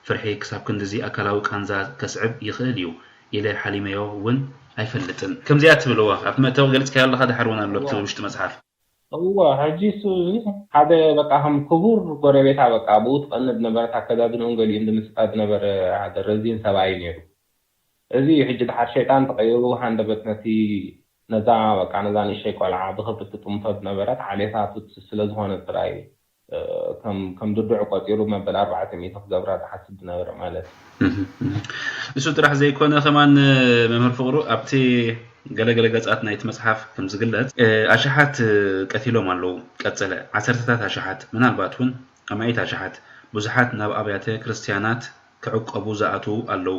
ፍርሒ ክሳብ ክንድዚ ኣካላዊ ቃንዛ ከስዕብ ይኽእል እዩ ኢለ ሓሊመዮ እውን ኣይፈልጥን። ከምዚኣ ትብልዋ ኣብቲ መእተዊ ገሊጽካዮ ኣለኻ፣ ድሓር እውን ኣሎ ኣብቲ ውሽጢ መጽሓፍ። እወ፣ ሕጂ እሱ ሓደ በቃ ከም ክቡር ጎረቤታ በቃ ብኡ ትቐንድ ነበረት። ኣከዳድንኡን ገሊኡን ዝምስጣ ዝነበረ ሓደ ረዚን ሰብኣይ ነይሩ። እዚ እዩ ሕጂ ድሓር ሸይጣን ተቐይሩ ሃንደበት ነቲ ነዛ በቃ ነዛ ንእሸይ ቆልዓ ብኽብሪ ትጥምቶ ዝነበረት ዓሌታ ቱትሲ ስለ ዝኾነ ጥራይ ከም ድዱዕ ቆጺሩ መበል ኣርባዕተ ሚእቲ ክገብራ ዝሓስብ ዝነበረ ማለት እዩ። እሱ ጥራሕ ዘይኮነ ከማን መምህር ፍቕሩ ኣብቲ ገለገለ ገጻት ናይቲ መጽሓፍ ከም ዝግለጽ ኣሽሓት ቀቲሎም ኣለዉ። ቀጸለ፣ ዓሰርተታት ኣሽሓት ምናልባት እውን ኣማኢት ኣሽሓት ብዙሓት ናብ ኣብያተ ክርስትያናት ክዕቀቡ ዝኣትዉ ኣለዉ።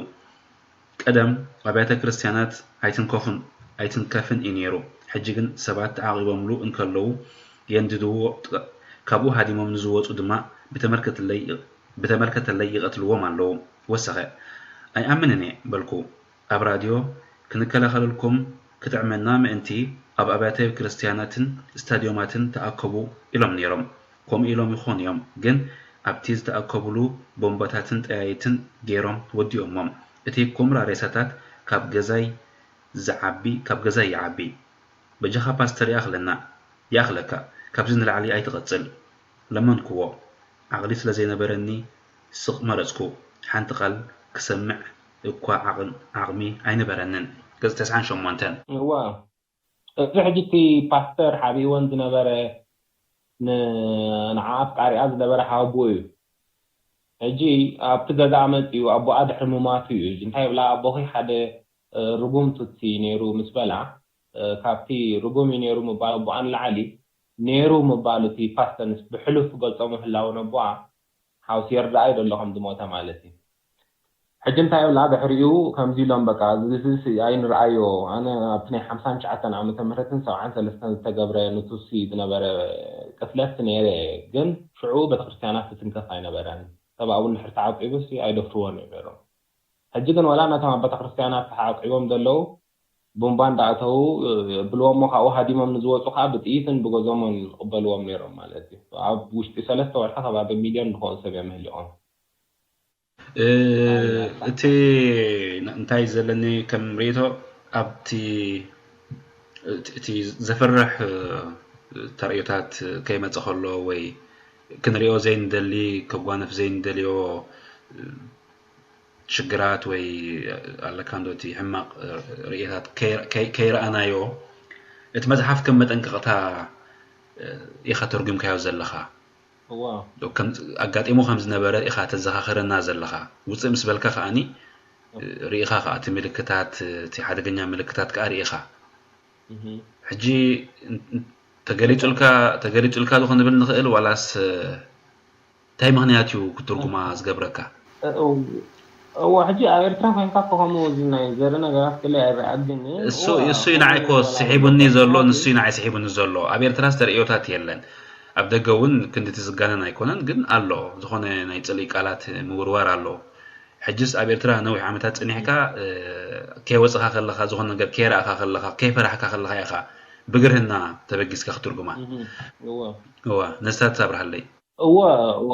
ቀደም ኣብያተ ክርስትያናት ኣይትንከፉን ኣይትንከፍን እዩ ነይሩ። ሕጂ ግን ሰባት ተዓቒቦምሉ እንከለዉ የንድድዎ፣ ካብኡ ሃዲሞም ንዝወጹ ድማ ብተመልከተለይ ይቐትልዎም ኣለዉ። ወሰኸ፣ ኣይኣምንን እየ በልኩ። ኣብ ራድዮ ክንከላኸለልኩም ክጥዕመና ምእንቲ ኣብ ኣብያተ ክርስትያናትን ስታድዮማትን ተኣከቡ ኢሎም ነይሮም። ከምኡ ኢሎም ይኾኑ እዮም፣ ግን ኣብቲ ዝተኣከቡሉ ቦምባታትን ጠያይትን ገይሮም ወዲኦሞም። እቲ ኩምራ ሬሳታት ካብ ገዛይ ዝዓቢ ካብ ገዛይ ይዓቢ። በጃኻ ፓስተር ይኣኽለና ይኣኽለካ፣ ካብዚ ንላዕሊ ኣይትቐጽል። ለመንክዎ። ዓቕሊ ስለ ዘይነበረኒ ስቕ መረጽኩ። ሓንቲ ቃል ክሰምዕ እኳ ዓቕሚ ኣይነበረንን። ገጽ ተስዓን ሸሞንተን። እዋ እዚ ሕጂ እቲ ፓስተር ሓቢእወን ዝነበረ ንዓ ኣፍቃሪኣ ዝነበረ ሓወቦ እዩ። ሕጂ ኣብቲ ገዛኣ መፂኡ ኣቦኣ ድሕሪ ምማቱ እዩ። ሕጂ እንታይ ይብላ ኣቦኺ ሓደ ርጉም ቱትሲ ነይሩ ምስ በላ ካብቲ ርጉም እዩ ነይሩ ምባል ኣቦኣ ንላዕሊ ነይሩ ምባሉ እቲ ፓስተር ብሕሉፍ ክገልፆ ምህላው ነቦኣ ሓውሲ የርድኣ እዩ ዘሎ ከም ዝሞተ ማለት እዩ። ሕጂ እንታይ ይብላ ድሕሪኡ ከምዚ ኢሎም በቃ እዚ ኣይንርኣዮ ኣነ ኣብቲ ናይ ሓምሳን ትሽዓተን ዓመተ ምህረትን ሰብዓን ሰለስተን ዝተገብረ ንቱሲ ዝነበረ ቅትለት ነይረ ግን ሽዑ ቤተክርስትያናት ትትንከፍ ኣይነበረን ሰብኣዊ እንድሕር ተዓቂቡ ሲ ኣይደፍርዎን እዮም ነይሮም። ሕጂ ግን ወላ ነቶም ኣብ ቤተክርስትያናት ተዓቂቦም ዘለዉ ቡምባ እንዳኣተዉ ብልዎሞ ካብኡ ሃዲሞም ንዝወፁ ከዓ ብጥይትን ብጎዞሞን ዝቕበልዎም ነይሮም ማለት እዩ። ኣብ ውሽጢ ሰለስተ ወርሒ ከባቢ ሚልዮን ዝኸውን ሰብ እዮም ህሊቖም። እቲ እንታይ ዘለኒ ከም ርእይቶ ኣብቲ እቲ ዘፍርሕ ተርእዮታት ከይመፀ ከሎ ወይ ክንሪኦ ዘይንደሊ ከጓነፍ ዘይንደልዮ ሽግራት ወይ ኣለካ እንዶ እቲ ሕማቕ ርእየታት ከይረኣናዮ እቲ መፅሓፍ ከም መጠንቀቕታ ኢኻ ተርጉምካዮ ዘለኻ። ኣጋጢሙ ከም ዝነበረ ኢኻ ተዘኻኽረና ዘለኻ። ውፅእ ምስ በልካ ከዓኒ ርኢኻ ከዓ እቲ ምልክታት እቲ ሓደገኛ ምልክታት ከዓ ርኢኻ። ሕጂ ተገሊፁልካ ተገሊፁልካ ዶ ክንብል ንኽእል ዋላስ እንታይ ምኽንያት እዩ ክትርጉማ ዝገብረካ? እዋ ሕጂ ኣብ ኤርትራ ኮይንካ እኮ ከምኡ እዚ ናይ ዘርኢ ነገራት ክለ ኣይረኣግን እሱ እሱ እዩ ንዓይ እኮ ስሒቡኒ ዘሎ ንሱ እዩ ንዓይ ስሒቡኒ ዘሎ ኣብ ኤርትራ ዝተርእዮታት የለን ኣብ ደገ እውን ክንድቲ ዝጋነን ኣይኮነን ግን ኣሎ ዝኾነ ናይ ፅልኢ ቃላት ምውርዋር ኣሎ ሕጅስ ኣብ ኤርትራ ነዊሕ ዓመታት ፅኒሕካ ከይወፅኻ ከለኻ ዝኾነ ነገር ከይረኣኻ ከለኻ ከይፈራሕካ ከለኻ ኢኻ ብግርህና ተበጊስካ ክትርጉማ እዋ ነስታት ኣብርሃለይ እወ እወ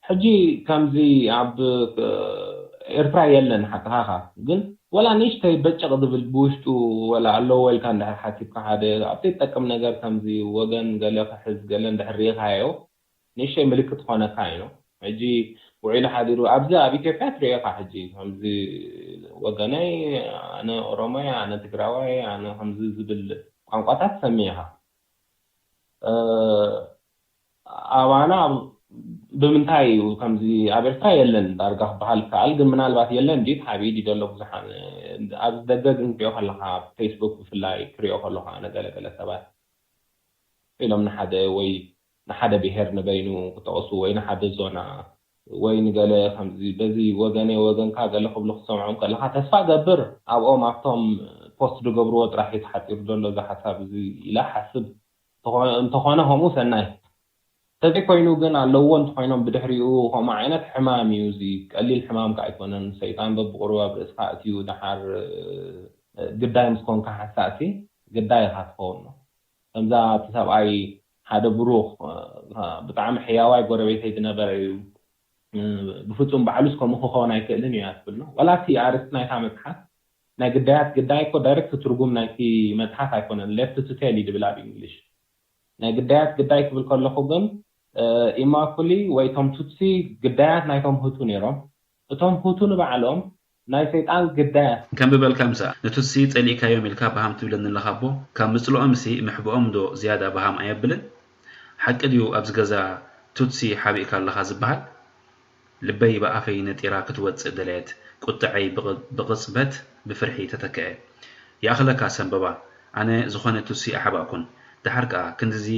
ሕጂ ከምዚ ኣብ ኤርትራ የለን ሓቅኻ ግን ወላ ንእሽተይ በጨቕ ዝብል ብውሽጡ ወላ ኣለዎ ኢልካ እንድሕር ሓሲብካ ሓደ ኣብቲ ጠቅም ነገር ከምዚ ወገን ገለ ክሕዝ ገለ እንድሕር ርኢኻዮ ንእሽተይ ምልክት ክኾነካ እዩ ሕጂ ውዒሉ ሓዲሩ ኣብዚ ኣብ ኢትዮጵያ ትሪኦ ኢኻ ሕጂ ከምዚ ወገነይ ኣነ ኦሮሞይ ኣነ ትግራዋይ ኣነ ከምዚ ዝብል ቋንቋታት ትሰምዕ ኢኻ ኣባና ብምንታይ እዩ ከምዚ ኣብ ኤርትራ የለን ዳርጋ ክበሃል ይከኣል ግን ምናልባት የለን ድዩ ተሓቢኡ ድዩ ዘሎ ብዙሓን ኣብዚ ደገ ግን ክሪኦ ከለካ ኣብ ፌስቡክ ብፍላይ ክሪኦ ከለኩ ኣነ ገለገለ ሰባት ኢሎም ንሓደ ወይ ንሓደ ብሄር ንበይኑ ክጠቕሱ ወይ ንሓደ ዞና ወይ ንገለ ከምዚ በዚ ወገነይ ወገንካ ገለ ክብሉ ክትሰምዖም ከለካ ተስፋ ገብር ኣብኦም ኣብቶም ፖስት ዝገብርዎ ጥራሕ እዩ ተሓፂሩ ዘሎ እዚ ሓሳብ እዚ ኢለ ሓስብ እንተኾነ ከምኡ ሰናይ እንተዘይኮይኑ ግን ኣለዎ እንተኾይኖም ብድሕሪኡ ከምኡ ዓይነት ሕማም እዩ እዚ ቀሊል ሕማም ከዓ ኣይኮነን ሰይጣን በብቁሩብ ኣብ ርእስካ እትዩ ደሓር ግዳይ ምስ ኮንካ ሓንሳእሲ ግዳይ ኢኻ ትኸውን ከምዛ እቲ ሰብኣይ ሓደ ብሩኽ ብጣዕሚ ሕያዋይ ጎረቤተይ ዝነበረ እዩ ብፍፁም ባዕሉስ ከምኡ ክኸውን ኣይክእልን እዩ ኣትብል ነው ዋላ እቲ ኣርእስቲ ናይታ መፅሓፍ ናይ ግዳያት ግዳይ እኮ ዳይሬክት ትርጉም ናይቲ መጽሓፍ ኣይኮነን። ሌፍት ቱ ቴል እዩ ድብል ኣብ እንግሊሽ። ናይ ግዳያት ግዳይ ክብል ከለኹ ግን ኢማኩሊ ወይ ቶም ቱትሲ ግዳያት ናይቶም ሁቱ ነይሮም። እቶም ሁቱ ንባዕሎም ናይ ሰይጣን ግዳያት። ከም ብበልካ ምሳ ንቱትሲ ጸሊእካዮም ኢልካ ብሃም ትብለኒ ኣለኻ ኣቦ። ካብ ምጽልኦም ሲ ምሕብኦም ዶ ዝያዳ ብሃም ኣየብልን? ሓቂ ድዩ ኣብዚ ገዛ ቱትሲ ሓቢእካ ኣለኻ ዝበሃል? ልበይ ብኣፈይ ነጢራ ክትወጽእ ደለየት። ቁጥዐይ ብቕጽበት ብፍርሒ ተተክአ። ይኣኽለካ ሰምበባ፣ ኣነ ዝኾነ ቱትሲ ኣይሓባእኩን። ደሓር ከኣ ክንድዚ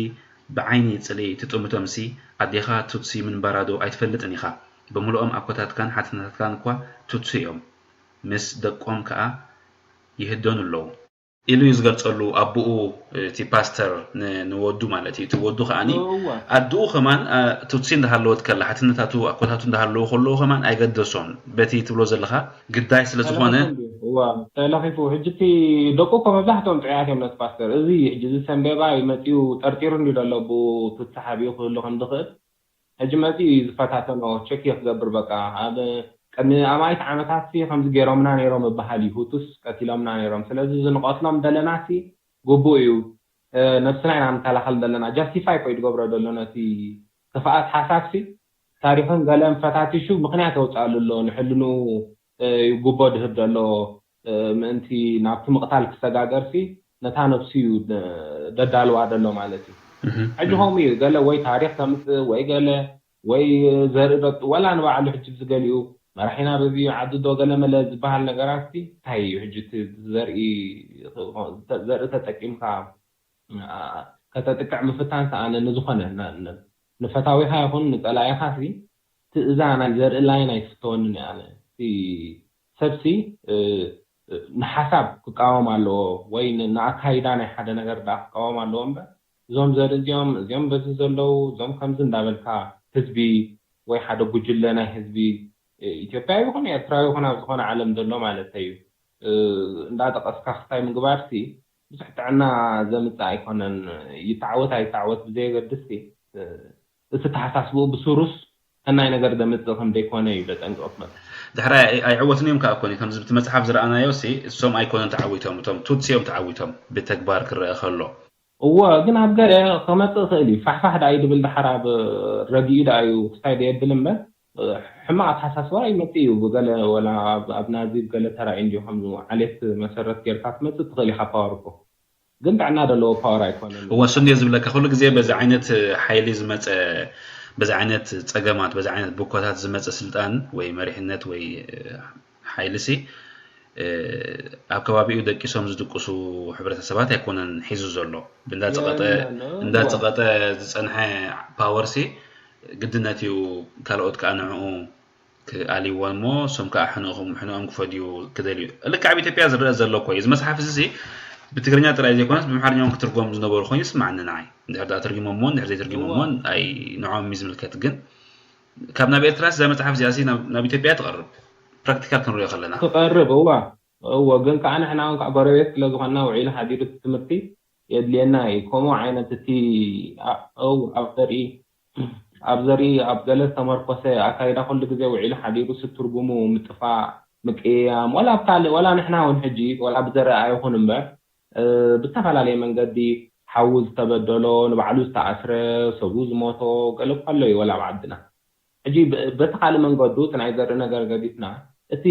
ብዓይኒ ጽልኢ ትጥምቶምሲ ኣዴኻ ቱትሲ ምንባራ ዶ ኣይትፈልጥን ኢኻ? ብምሉኦም ኣኮታትካን ሓትነታትካን እኳ ቱትሲ እዮም። ምስ ደቆም ከኣ ይህደኑ ኣለዉ። ኢሉ እዩ ዝገልጸሉ ኣቦኡ እቲ ፓስተር ንወዱ ማለት እዩ። እቲ ወዱ ከዓኒ ኣድኡ ከማን ቱትሲ እንዳሃለወት ከላ ሓትነታቱ ኣኮታቱ እንዳሃለዉ ከለዉ ከማን ኣይገደሶን። በቲ ትብሎ ዘለኻ ግዳይ ስለ ዝኾነ ተለኺፉ። ሕጂ እቲ ደቁ እኮ መብዛሕትኦም ጥዑያት እዮም ነቲ ፓስተር። እዚ ሕጂ እዚ ሰንቤባ እዩ መፂኡ ጠርጢሩ እንዲ ደሎ ብኡ ቱትሲ ሓቢኡ ክህሉ ከም ዝኽእል ሕጂ መፂኡ እዩ ዝፈታተኖ ቸክ ክገብር በቃ ኣብ ቅድሚ ኣማኢት ዓመታት ሲ ከምዚ ገይሮምና ነይሮም እበሃል እዩ ሁቱስ ቀቲሎምና ነይሮም ስለዚ እዚ ንቐትሎም ደለና ሲ ግቡእ እዩ ነብስና ኢና ንከላኸል ዘለና ጃስቲፋይ ኮይ ዝገብሮ ዘሎ ነቲ ክፍኣት ሓሳብ ሲ ታሪኽን ገለን ፈታቲሹ ምኽንያት የውፅኣሉ ኣሎ ንሕልንኡ ይጉቦ ድህብ ዘሎ ምእንቲ ናብቲ ምቕታል ክሰጋገር ሲ ነታ ነብሱ እዩ ደዳልዋ ዘሎ ማለት እዩ። ሕጂ ከምኡ እዩ ገለ ወይ ታሪኽ ተምፅእ ወይ ገለ ወይ ዘርኢ ወላ ንባዕሉ ሕጂ ዝገሊኡ መራሒና በዚ ዓዲ ዶ ገለ መለ ዝበሃል ነገራት ሲ እንታይ እዩ ሕጂ ዘርኢ ተጠቂምካ ከተጥቅዕ ምፍታን ሰኣነ ንዝኾነ ንፈታዊኻ ይኹን ንፀላኢኻ ሲ እቲ እዛ ናይ ዘርኢ ላይን ኣይትፍተወንን እያ ኣነ እቲ ሰብሲ ንሓሳብ ክቃወም ኣለዎ ወይ ንኣካይዳ ናይ ሓደ ነገር ዳ ክቃወም ኣለዎ እምበር እዞም ዘርኢ እዚኦም እዚኦም በዚ ዘለዉ እዞም ከምዚ እንዳበልካ ህዝቢ ወይ ሓደ ጉጅለ ናይ ህዝቢ ኢትዮጵያዊ ይኹን ኤርትራዊ ይኹን ኣብ ዝኾነ ዓለም ዘሎ ማለት እዩ እንዳጠቀስካ ክታይ ምግባር ሲ ብዙሕ ጥዕና ዘምፅእ ኣይኮነን። ይተዓወት ኣይተዓወት ብዘየገድስ እቲ ተሓሳስብኡ ብሱሩስ ሰናይ ነገር ዘምፅእ ከም ዘይኮነ እዩ ዘጠንቅቕ መፅሓፍ። ድሕራይ ኣይዕወትን እዮም ከዓ ኮኒ ከምዚ ብቲ መፅሓፍ ዝረኣናዮ ሲ እሶም ኣይኮኑን ተዓዊቶም እቶም ቱትሲ እዮም ተዓዊቶም ብተግባር ክረአ ከሎ። እወ ግን ኣብ ገለ ከመፅእ ይኽእል እዩ ፋሕፋሕ ደኣ እዩ ድብል ደሓር ኣብ ረጊኡ ደኣ እዩ ክስታይ ደየብል እምበር ሕማቕ ኣተሓሳስባ ይመፅእ እዩ ብገለ ወላ ኣብ ናዚ ብገለ ተራእዩ እንዲዩ ከም ዓሌት መሰረት ጌርካ ክትመፅእ ትኽእል ኢኻ ፓወር እኮ ግን ጥዕና ዘለዎ ፓወር ኣይኮነን እወ እሱ እንዲየ ዝብለካ ኩሉ ግዜ በዚ ዓይነት ሓይሊ ዝመፀ በዚ ዓይነት ፀገማት በዚ ዓይነት ብኮታት ዝመፀ ስልጣን ወይ መሪሕነት ወይ ሓይሊ ሲ ኣብ ከባቢኡ ደቂሶም ዝድቅሱ ሕብረተሰባት ኣይኮነን ሒዙ ዘሎ ብእንዳፀቐጠ ዝፀንሐ ፓወር ሲ ግድነት እዩ ካልኦት ከዓ ንዕኡ ክኣልይዎ እሞ እሶም ከዓ ሕንኦም ክፈድዩ ክደልዩ ልክዕ ኣብ ኢትዮጵያ ዝረአ ዘሎ እኮ እዩ እዚ መፅሓፍ እዚ ብትግርኛ ጥራይ ዘይኮነስ ብምሓርኛውን ክትርጎም ዝነበሩ ኮይኑ ይስማዓኒ ንዓይ እንድሕር ደኣ ተርጊሞሞን እንድሕር ዘይተርጊሞሞን ኣይ ንዖም እዩ ዝምልከት ግን ካብ ናብ ኤርትራ እዛ መፅሓፍ እዚኣ ናብ ኢትዮጵያ ትቐርብ ፕራክቲካል ክንሪኦ ከለና ትቐርብ እዋ እዎ ግን ከዓ ንሕና እውን ከዓ ጎረቤት ስለ ዝኾንና ውዒሉ ሓዲሩ እቲ ትምህርቲ የድልየና እዩ ከምኡ ዓይነት እቲ ኣብ ዘርኢ ኣብ ዘርኢ ኣብ ገለ ዝተመርኮሰ ኣካይዳ ኩሉ ግዜ ውዒሉ ሓዲሩ ሲ ትርጉሙ ምጥፋእ ምቅይያም ወላ ኣብ ካልእ ወላ ንሕና እውን ሕጂ ወላ ብዘርኢ ኣይኹን እምበር ብዝተፈላለየ መንገዲ ሓዉ ዝተበደሎ ንባዕሉ ዝተኣስረ ሰብኡ ዝሞቶ ገለ እኳ ኣሎ እዩ ወላ ኣብ ዓድና ሕጂ በቲ ካልእ መንገዱ እቲ ናይ ዘርኢ ነገር ገዲፍና እቲ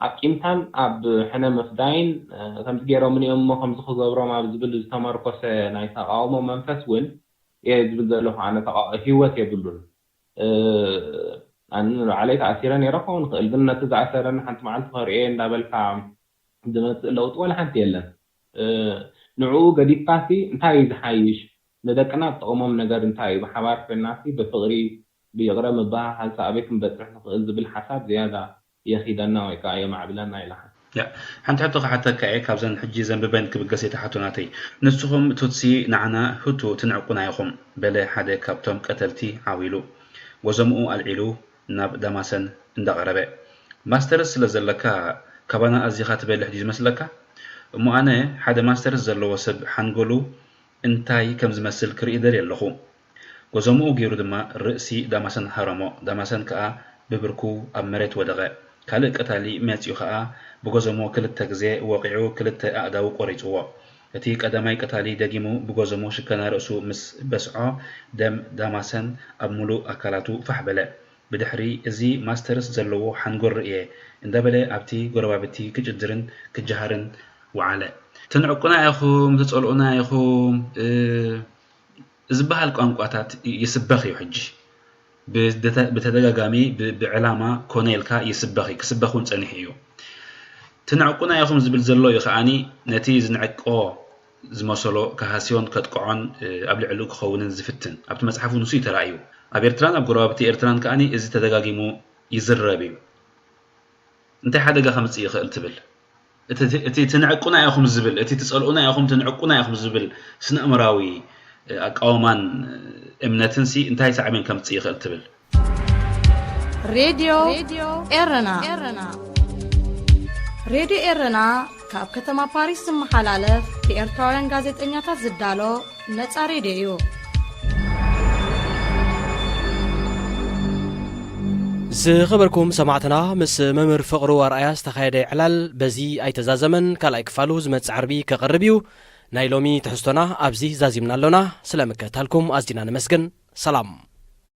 ኣብ ቂምታን ኣብ ሕነ ምፍዳይን ከምዚ ገይሮምን እዮም እሞ ከምዚ ክገብሮም ኣብ ዝብል ዝተመርኮሰ ናይ ተቃውሞ መንፈስ እውን እየ ዝብል ዘለኹ ኣነ ተቃ- ህይወት የብሉን ኣነ ንባዕለይ ተኣሲረ ነይረ ክኸውን ይኽእል ግን ነቲ ዝኣሰረኒ ሓንቲ መዓልቲ ከርእየ እንዳበልካ ዝመፅእ ለውጢ ዋላ ሓንቲ የለን ንዕኡ ገዲፍካሲ እንታይ እዩ ዝሓይሽ ንደቅና ዝጠቕሞም ነገር እንታይ እዩ ብሓባር ኮይንናሲ ብፍቕሪ ብይቕረ ምብሃሃል ኣበይ ክንበፅሕ ንኽእል ዝብል ሓሳብ ዝያዳ የኺደና ወይ ከዓ የማዕብለና ኢልካ። ሓንቲ ሕቶ ክሓተካ እየ ካብዘን ሕጂ ዘንብበን ክብገስ እየ እቲ ሕቶ ናተይ። ንስኹም ቱትሲ ንዓና ሁቱ ትንዕቁና ኢኹም በለ ሓደ ካብቶም ቀተልቲ ዓው ኢሉ ጎዞምኡ ኣልዒሉ ናብ ዳማሰን እንዳቐረበ። ማስተርስ ስለ ዘለካ ካባና ኣዚኻ ትበልሕ ድዩ ዝመስለካ? እሞ ኣነ ሓደ ማስተርስ ዘለዎ ሰብ ሓንጎሉ እንታይ ከም ዝመስል ክርኢ ደልየ ኣለኹ። ጎዞምኡ ገይሩ ድማ ርእሲ ዳማሰን ሃረሞ፣ ዳማሰን ከኣ ብብርኩ ኣብ መሬት ወደቐ። ካልእ ቀታሊ መጺኡ ከኣ ብጎዘሞ ክልተ ግዜ ወቒዑ ክልተ ኣእዳዉ ቆሪጽዎ። እቲ ቀዳማይ ቀታሊ ደጊሙ ብጎዘሞ ሽከና ርእሱ ምስ በስዖ ደም ዳማሰን ኣብ ምሉእ ኣካላቱ ፋሕ በለ። ብድሕሪ እዚ ማስተርስ ዘለዎ ሓንጎር ርእየ እንዳበለ ኣብቲ ጎረባብቲ ክጭድርን ክጀሃርን ወዓለ። ትንዕቁና ኢኹም፣ ትጸልኡና ኢኹም፣ እ፣ ዝበሃል ቋንቋታት ይስበኽ እዩ ሕጂ። ብደተ-፣ ብተደጋጋሚ ብ-፣ ብዕላማ ኮነ ኢልካ ይስበኽ እዩ፣ ክስበኽ እውን ጸኒሑ እዩ። ትንዕቁና ኢኹም ዝብል ዘሎ እዩ ከኣኒ ነቲ ዝንዕቆ ዝመሰሎ ክሃስዮን ከጥቅዖን፣ እ፣ ኣብ ልዕሊኡ ክኸውንን ዝፍትን። ኣብቲ መጽሓፍ ንሱ እዩ ተራእዩ። ኣብ ኤርትራን ኣብ ጎረባብቲ ኤርትራን ከኣኒ እዚ ተደጋጊሙ ይዝረብ እዩ። እንታይ ሓደጋ ከምጽእ ይኽእል ትብል? እቲ፣ እቲ ትንዕቁና ኢኹም ዝብል፣ እቲ ትጸልኡና ኢኹም፣ ትንዕቁና ኢኹም ዝብል ስነ-ኣእምራዊ ኣቃውማን እምነትን ሲ እንታይ ሳዕቤን ከምጽእ ይኽእል ትብል? ሬድዮ ኤረና። ሬድዮ ኤረና ካብ ከተማ ፓሪስ ዝመሓላለፍ ብኤርትራውያን ጋዜጠኛታት ዝዳሎ ነጻ ሬድዮ እዩ። ዝኸበርኩም ሰማዕትና፣ ምስ መምህር ፍቕሩ ኣርኣያ ዝተኻየደ ዕላል በዚ ኣይተዛዘመን። ካልኣይ ክፋሉ ዝመጽእ ዓርቢ ከቕርብ እዩ። ናይ ሎሚ ትሕዝቶና ኣብዚ ዛዚምና ኣሎና። ስለ ምክትታልኩም ኣዚና ነመስግን። ሰላም።